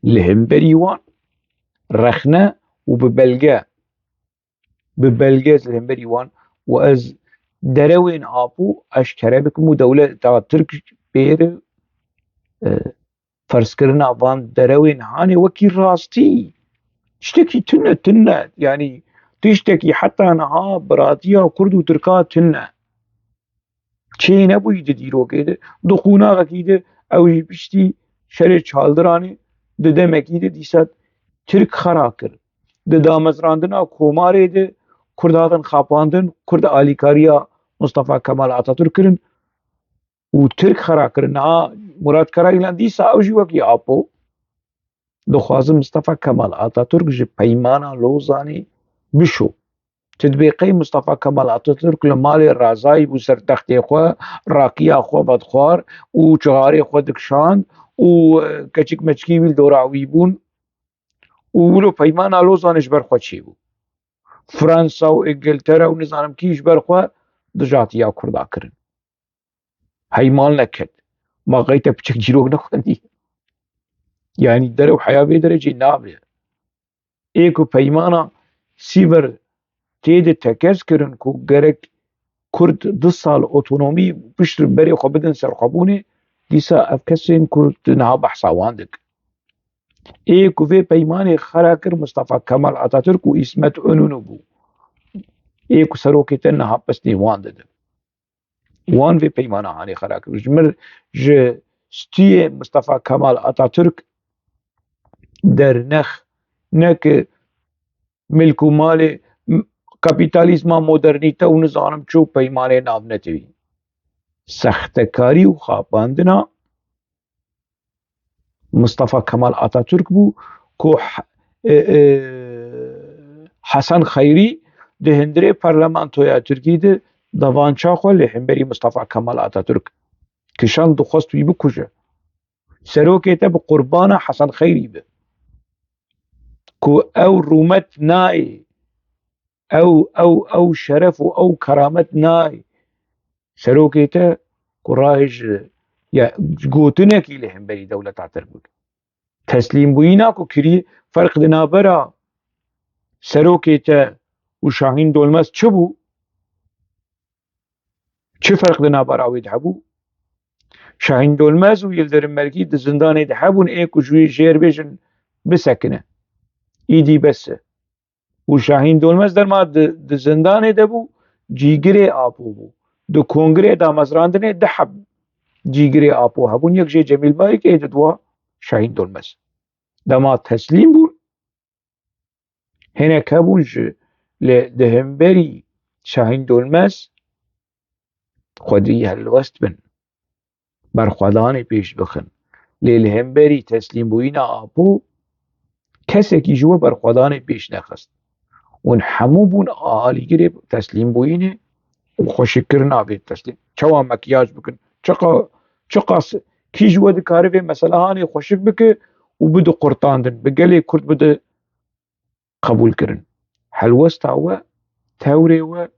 li hemberî wan rexne û bi belge, bi belge ez li hemberî wan û ez derewên Apo eşkere bikim û dewleta Tirk pê re, e, ferzkirina van derewên hanê wekî rastî. Tiştekî tune, tune. Yanî tiştekî heta niha biratiya Kurd û Tirka tune. Çê nebûyî di dîrokê de, di qonaxekî de ew jî piştî şerê Çaldiranê di demekî de dîsa Tirk xera kir. Di damezrandina komarê de Kurd hatin xapandin, Kurd alîkariya Mustafa Kemal Atatürk kirin û Tirk xera kirin. Niha Murat Karayilan dîsa ew jî wekî Apo dixwaze Mustafa Kemal Atatürk ji Peymana Lozanê bişo. Tu dibê qey Mustafa Kemal Atatürk li malê razayî bû ser textê xwe, rakiya xwe vedixwar û çixarê xwe dikişand û, e, keçik meçikî wî li dora wî bûn û wilo Peymana Lozanê ji ber xwe çêbû. Fransa û Îngiltere û nizanim kî ji ber xwe dijatiya Kurda kirin. Heymal neket. Ma qey te piçek çîrok nexwendî? Yanî derew heya vê derecê nabe. Ê ku peymana Sîver tê de tekez kirin ku gerek Kurd du sal otonomî pişt berê xwe bidin serxwebûnê, dîsa ev kesên ku tu niha behsa wan dikin. Ê ku vê peymanê xera kir Mustafa Kemal Atatürk û Îsmet Înönü bû. Ê ku serokê te niha pesnê wan dide. Wan vê peymana hanê xera kir. Ji mir, ji stûyê Mustafa Kemal Atatürk dernex, ne ki milk û malê, m-, kapîtalîzma, modernîte û nizanim çi û peymanê navnetewî. Sextekarî û xapandina Mustafa Kemal Atatürk bû ku H-, e, e, Hesen Xeyrî di hundirê parlamentoya Tirkî de davança xwe li hemberî Mustafa Kemal Atatürk kişand, dixwest wî bikuje. Serokê te bi qurbana Hesen Xeyrî be. Ku ew rûmet nayê, ew, ew, ew şeref û ew keramet nayê. Serokê te ku rahê ji, ya, gotinekî li hemberî dewleta Tirk bike. Teslîmbûyîna ku kirî, ferq di navbera serokê te û Şahîn Dolmez çi bû? Çi ferq di navbera wê de hebû? Şahîn Dolmez û Yildirim Mergî di zindanê de hebûn, ê ku ji wî jêr bêjin bisekine. Îdî bes e. Û Şahîn Dolmez derma di, di zindanê de bû, cîgirê Apo bû. Di kongirê damezrandinê du heb cîgirê Apo hebûn. Yek jê Cemîl Bayik, ê di dua Şahîn Dolmez. Dema teslîm bûn, hinek hebûn ji li, di hemberî Şahîn Dolmez xwedî helwest bin, berxwedanê pêş bixin. Lê li hemberî teslîmbûyîna Apo kesekî ji we berxwedanê pêş nexist. Hûn hemû bûn alîgirê teslîmbûyînê û xweşikkirina vê teslîm. Çawa mekyaj bikin? Çiqa, çiqas kî ji we dikare vê meselehanê xweşik bike û bide qurtandin, bi gelê Kurd bide qebûlkirin. Helwesta we, tewrê we,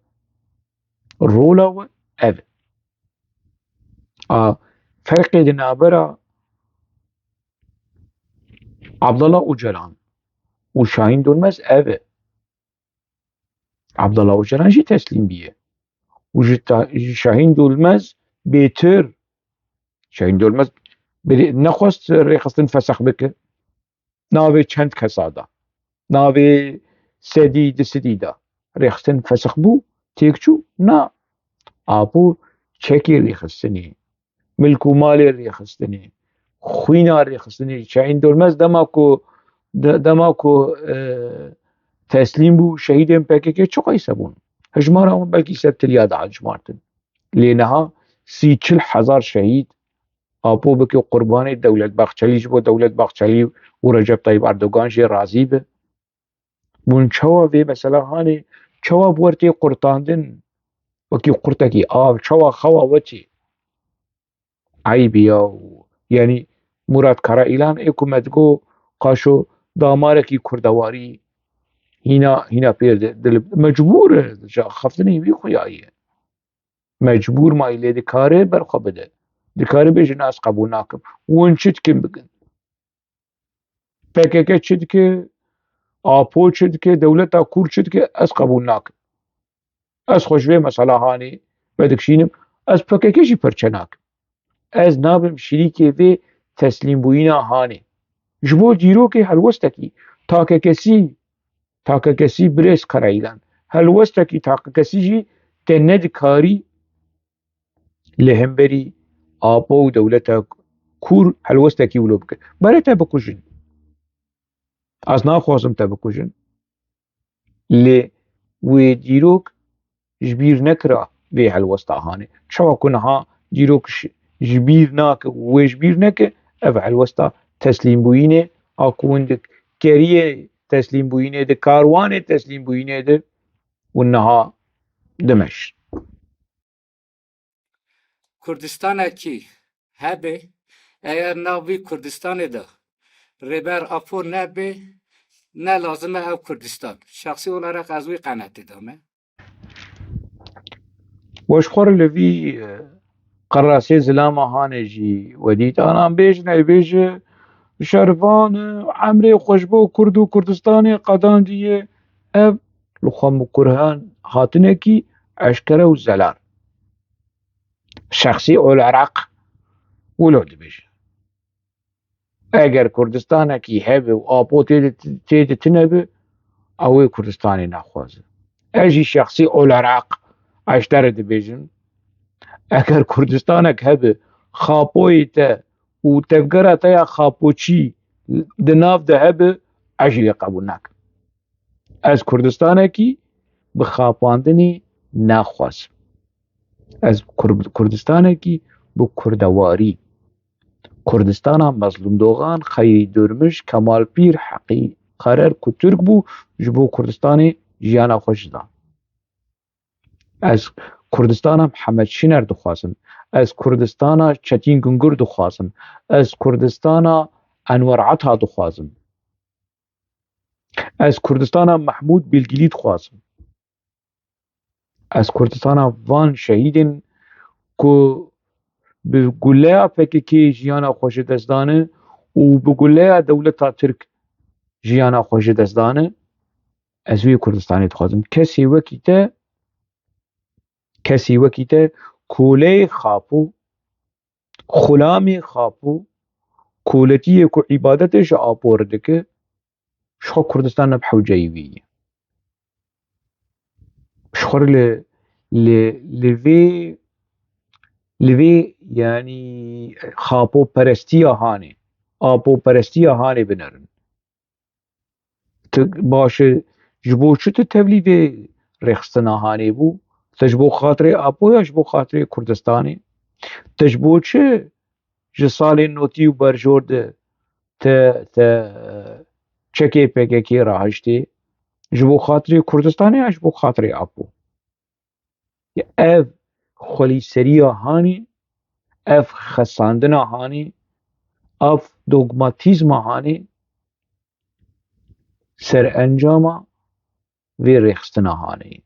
rola we ev e. A, ferqê di navbera Abdullah Ocalan û Şahîn Durmez ev e. Abdullah Ocalan jî teslîm bîye. Û ji ta-, ji Şahîn Durmez bêtir. Şahîn Durmez berê nexwest rêxistin fesex bike. Navê çend kesa da. Navê sedî, du sedî da. Rêxistin fesex bû, têk çû? Na. Apo çekê rêxistinê, milk û malê rêxistinê, xwîna rêxistinê. Şahîn Durmez dema ku, de-, dema ku, e, teslîm bû, şehîdên P K K çi qeyse bûn? Hejmara wan belkî ser tiliya dihejmartin. Lê niha sî çil hezar şehîd, Apo bike qurbanê Dewlet Bahçelî, ji bo Dewlet Bahçelî û Recep Tayyip Erdogan jê razî be. Hûn çawa vê mesela hanê, çawa bi we tê qurtandin, wekî qurtekî av, çawa xewa we tê? Eyb e ya. Yanî Murat Karaîlan ê ku me digo qaşo damarekî kurdewarî hîna, hîna pê de, dil-, mecbûr e, ji axaftinê wî xuya ye. Mecbûr mayî lê dikare berxwe bide. Dikare bêje, na, ez qebûl nakim. Hûn çi dikin bikin. P K K çi dike, Apo çi dike, dewleta Kurd çi dike, ez qebûl nakim. Ez xwe ji vê mesela hanê vedikişînim, ez P K K jî perçe nakim. Ez nabim şirîkê vê teslîmbûyîna hanê. Ji bo dîrokê helwestekî takekesî, takekesî birêz Karaîlan, helwestekî takekesî jî te nedikarî li hemberî Apo û dewleta Kûr helwestekî wilo bike. Berê te bikujin. Ez naxwazim te bikujin. Lê wê dîrok ji bîr nekira vê helwesta hanê. Çawa ku niha dîrok ji, ji bîr nake û wê ji bîr neke, ev helwesta teslîmbûyînê a ku hûn di keriyê teslîmbûyînê de, karwanê teslîmbûyînê de û niha dimeşin. Kurdistanekî hebe, eger nav vî Kurdistanê de Rêber Apo nebe, ne lazim e ev Kurdistan. Şexsî olarak ez wî qenetê de me. We ji xwe re li vî, e, qerasê zilama hanê jî we dît. Anan bêjin, ey bêje, şervan, e, emrê xwe ji bo Kurd û Kurdistanê qedandiye. Ev li xwe mikurhan hatinekî eşkere û zelal. Şexsî ol Iraq wilo dibêje. Eger Kurdistanekî hebe û Apo tê de, tê de tine be, ew ê Kurdistanê naxwaze. Ez jî şexsî ol Iraq eştere dibêjim. Eger Kurdistanek hebe, Xapoyê te û tevgera te ya Xapoçî di nav de hebe, ez jî lê qebûl nakim. Ez Kurdistanekî bi xapandinê naxwazim. Ez Kur-, Kurdistanekî bi kurdewarî. Kurdistana Mezlûm Dogan, Xeyrî Durmiş, Kemal Pîr, Heqî Karer ku Tirk bû, ji bo Kurdistanê jiyana xwe ji dan. Ez Kurdistana Mihemed Şiner dixwazim. Ez Kurdistana Çetîn Gungur dixwazim. Ez Kurdistana Enwer Ata dixwazim. Ez Kurdistana Mehmûd Bilgilî dixwazim. Ez Kurdistana van şehîdên ku bi guleya P K K jiyana xwe ji dest dane û bi guleya dewleta Tirk jiyana xwe ji dest dane, ez wê Kurdistanê dixwazim. Kesê wekî te, kesê wekî te koleyê Xapo, xulamê Xapo, koletiyê ku îbadetê ji Apo re dike, ji xwe Kurdistan ne bi hewceyî wî ye. Ji xwe re li, li, li vê, li vê, yanî, Xapo perestiya hanê, Apo perestiya hanê binerin. Tu baş e, ji bo çi tu tevlî vê rêxistina hanê bû? Tu ji bo xatirê Apo ya ji bo xatirê Kurdistanê? Tu ji bo çi ji salên notî û berjor de te, te çekê P K K rahiştê? Ji bo xatirê Kurdistanê ya ji bo xatirê Apo? Ev xwelîseriya hanê, ev xesandina hanê, ev dogmatîzma hanê serencama vê rêxistina hanê.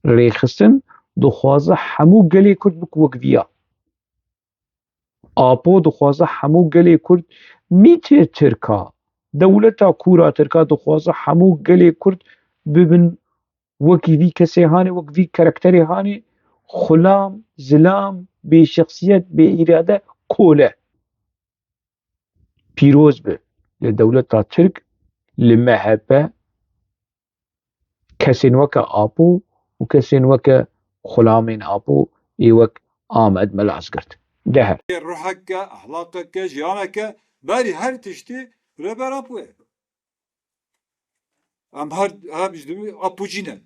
Rêxistin dixwaze hemû gelê Kurd bik wek viya. Apo dixwaze hemû gelê Kurd mîtê Tirka Dewleta kûr a Tirka dixwaze hemû gelê Kurd bibin wekî vî kesê hanê, wek vî karakterê hanê, xulam, zilam, bêşexsiyet, bêîrade, kole. Pîroz be li dewleta Tirk, li M H P, kesên weke Apo û kesên weke xulamên Apo ê wek Amed Mela Asgert. De her. Ruheke, ehlaqeke, jiyaneke, berî her tiştî Rêber Apo ye. Em her, her ji dibî Apo cî ne.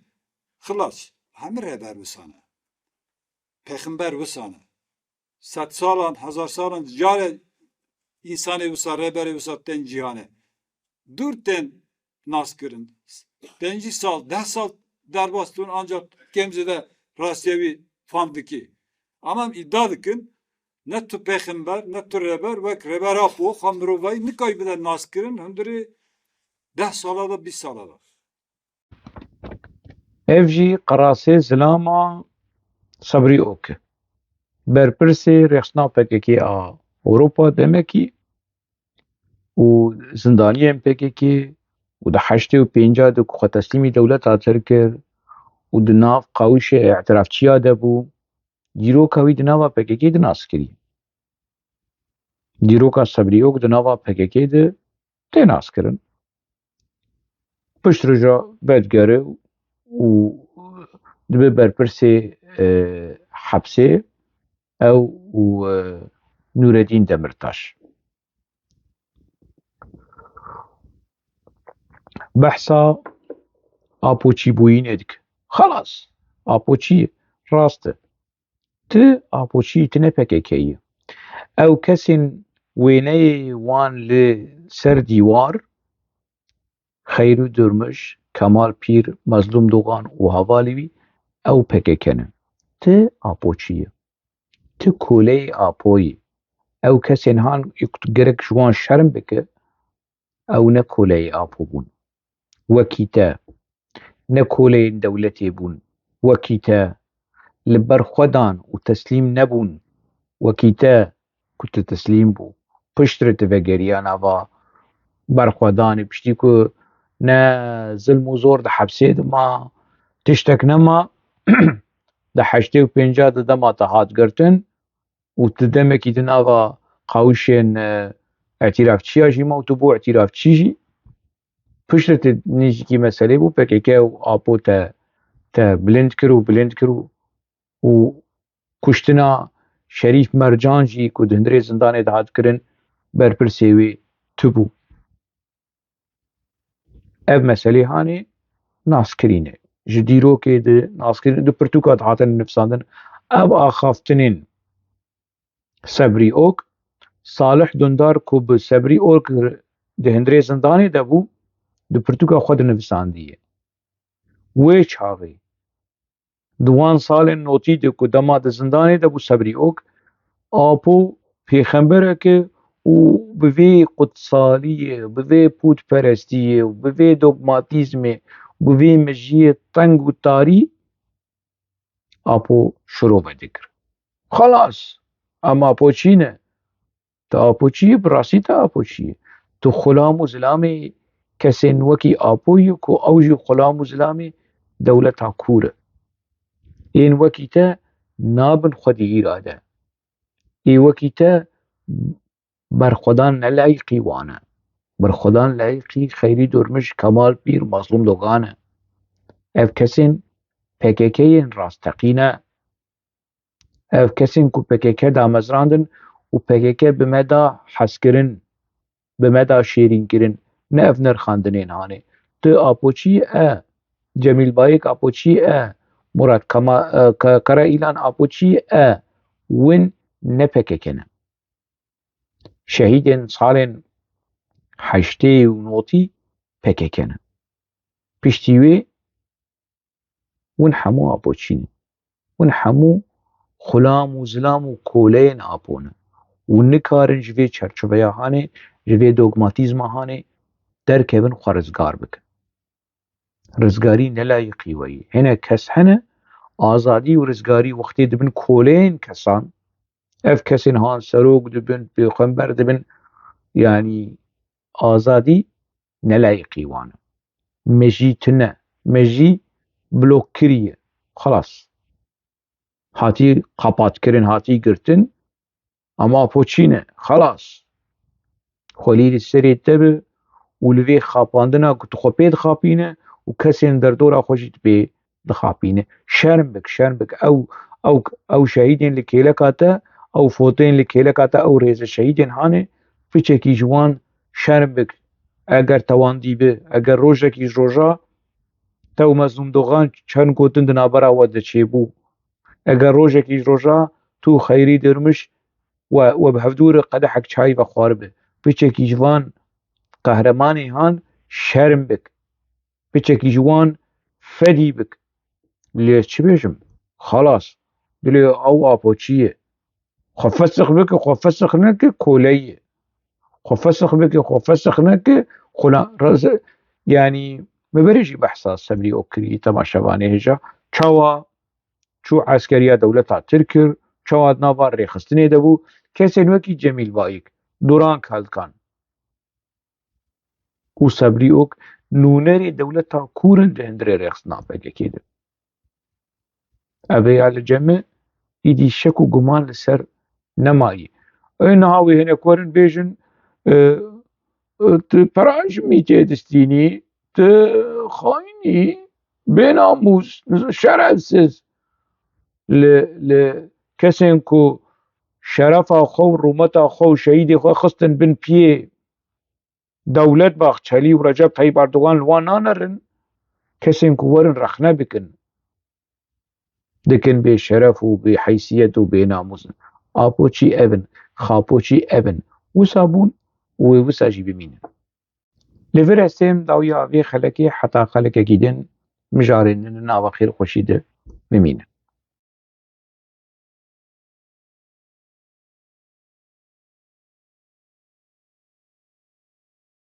Xilas. Hemî Rêber wisa ne. Pêxember wisa ne. Sed salan, hezar salan care însanê wisa, rêberê wisa tên cîhanê. Dûr tên naskirin. Pêncî sal, deh sal derbas dibin, ancak kêm zêde rastiya wî fam dikî. Ama em îdia dikin, ne tu pêxember, ne tu rêber, wek Rêber Apo, xwe mirovayî nikayî bide naskirin, hundirê deh sala de, bîst sala de. Ev jî qerasê zilama Sebrî Ok e. Berpirsê rêxistina P K K a Ewropa demekî û zindaniyên P K K û di heştê û pênca de ku xwe teslîmî dewleta Tirk kir û di nav qawişê îtirafçiya de bû, dîroka wî di nava P K K de nas kirî. Dîroka Sebrî Ok di nava P K K de tê naskirin. Pişt roja vedigere û dibe berpirsê, e, hepsê, ew û, e, Nûredîn Demirtaş. Behsa Apoçîbûyînê dike. Xelas, Apoçî rast e. Ti Apoçî, ti ne P K K yî. Ew kesên wêneyê wan li ser dîwar, Xeyrû Durmuş, Kemal Pîr, Mezlûm Dogan û hevalê wî, ew P K K ne. Ti Apoçî yî. Ti koleyê Apo yî. Ew kesên han ê ku tu gerek ji wan şerm bike, ew ne koleyê Apo bûn. Wekî te. Ne koleyên dewletê bûn. Wekî te. Li ber xwe dan û teslîm nebûn. Wekî te ku tu teslîm bû. Piştre tu vegeriya nava berxwedanê, piştî ku ne zilm û zor di hepsê de ma, tiştek nema, di heştê û pênca de dema te hat girtin û tu demekî di nava qawişên, e, îtirafçiya jî ma û tu bû îtirafçî jî. Piştre tu nêzîkî meselê bû, P K K û Apo te, te bilind kir û bilind kir û, û kuştina Şerîf Mercan jî ku di hundirê zindanê dihat kirin, berpirsê wê tu bû. Ev meselê hanê naskirî ne. Ji dîrokê di naskirî, di pirtûka dihatin nivîsandin. Ev axaftinên Sebrî Ok, Salih Dundar ku bi Sebrî Ok di hundirê zindanê de bû, di pirtûka xwe de nivîsandiye. Wê çaxê, di wan salên notî de ku dema di zindanê de bû Sebrî Ok, Apo pêxemberek e û bi vê qutsaliyê, bi vê pûtperestiyê û bi vê dogmatîzmê, bi vê mejiyê teng û tarî, Apo şirove dikir. Xelas, em Apoçî ne. Tu Apoçî yî, bi rastî tu Apoçî yî. Tu xulam û zilamê kesên wekî Apo yî ku ew jî xulam û zilamê dewleta kûr e. Ên wekî te nabin xwedî îrade. Ê wekî te berxwedan ne layîqî wan e. Berxwedan layîqî Xeyrî Durmuş, Kemal Pîr, Mazlûm Dogan e. Ev kesên P K K yên rasteqî ne. Ev kesên ku P K K damezrandin û P K K bi me da hezkirin, bi me da şêrînkirin, ne ev nirxandinên hanê. Tu Apoçî e, Cemîl Bayik Apoçî e, Murat Kama-, e, Ka-, Karaîlan Apoçî e, win ne P K K ne. Şehîdên salên heştê û notî P K K ne. Piştî wê win hemû Apoçî ne. Win hemû xulam û zilam û koleyên Apo ne. Û nikarin ji vê çerçoveya hanê, ji vê dogmatîzma hanê derkevin, xwe rizgar bikin. Rizgarî ne layîqî we yî. Hinek kes hene, azadî û rizgarî wextê dibin koleyên kesan, ev kesên han serok dibin, pêxember dibin, yanî azadî ne layiqî wan e. Mejî tune, mejî blok kiriye. Xelas. Hatî qapatkirin, hatî girtin. Ama poçîne, xelas. Xwelî li serê te bi û li vê xapandina ku tu xwe pê dixapîne û kesên derdora xwe jî tu pê dixapîne. Şerm bik, şerm bik. Ew, ew, ew şehîdên li kêleka te, ew fotoyên li kêleka te, ew rêze şehîdên hanê, piçekî ji wan şerm bik. Eger tewandî bi, eger rojekî ji roja te û Mezlûm Dogan çend gotin di navbera we de çêbû, eger rojekî ji roja tu û Xeyrî Dirmiş we, we bi hevdû re qedehek çayî vexwaribe, piçekî ji van qehremanê han şerm bik. Piçekî ji wan fedî bik. Lê çi bêjim? Xelas. Dilê ew apoçî ye. Xwe fesix bike, xwe fesix neke, koleyî ye. Xwe fesix bike, xwe fesix neke, xula reze-, yanî, me berê jî behsa Sebrî Ok kirî, temaşevanê hêja. Çawa çû eskeriya dewleta Tirk kir, çawa di nava rêxistinê de bû, kesên wekî Cemîl Bayik, Duran Kalkan û Sebrî Ok nûnerê dewleta kûr in di hundirê rêxistina P K K de. Ev ya li cem me îdî şek û guman li ser nemayî. Ê niha wê hinek werin bêjin, e, e, tu pera ji mîtê distînî, tu xayînî, bênamûs, şerefsiz. Li, li kesên ku şerefa xwe û rûmeta xwe û şehîdê xwe xistin bin piyê Dewlet Bahçelî û Recep Tayyip Erdogan li wan nanerin, kesên ku werin rexne bikin, dikin bê şeref û bê heysiyet û bê namûs. Apoçî ev in, xapoçî ev in. Wisa bûn û wê wisa jî bimînin. Li vir hestêm dawiya vê xelekê heta xelekekî din mijarên nava xêr û xweşî de bimînin.